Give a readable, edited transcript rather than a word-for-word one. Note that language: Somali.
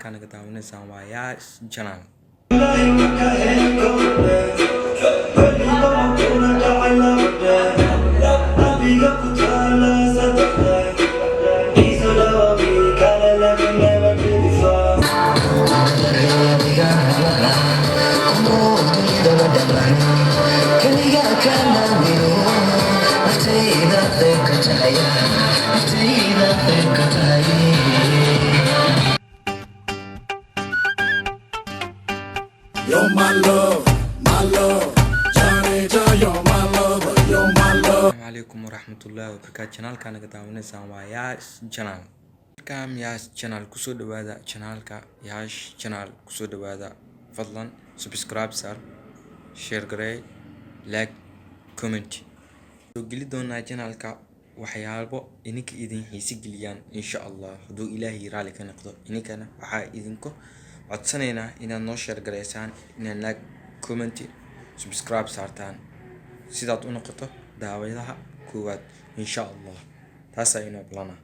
Channelka naga daawanaysaan waa Yaas Channel. You're my love, my love. Johnny John, you're my lover, you're my love. Asalaamu calaykum waraxmatullaahi wabarakaatu. Channelka naga daawanaysaan waa Yaas Channel. Welcome Yaas Channel, kusoo dhawaada channelka Yaas Channel, kusoo dhawaada. Fadlan subscribe saar, share garee, like, comment. Soo geli doonaa channelka waxyaabo idinka idin xiisi geliyaan, insha Allah, hadduu Ilaahay raali ka noqdo. Idinkana waxaa idinku codsanaynaa inaad noo share gareysaan, inaad like, comment, subscribe saartaan, sidaad u noqoto daawadaha koowaad, insha Allah. Taasaa inoo balana.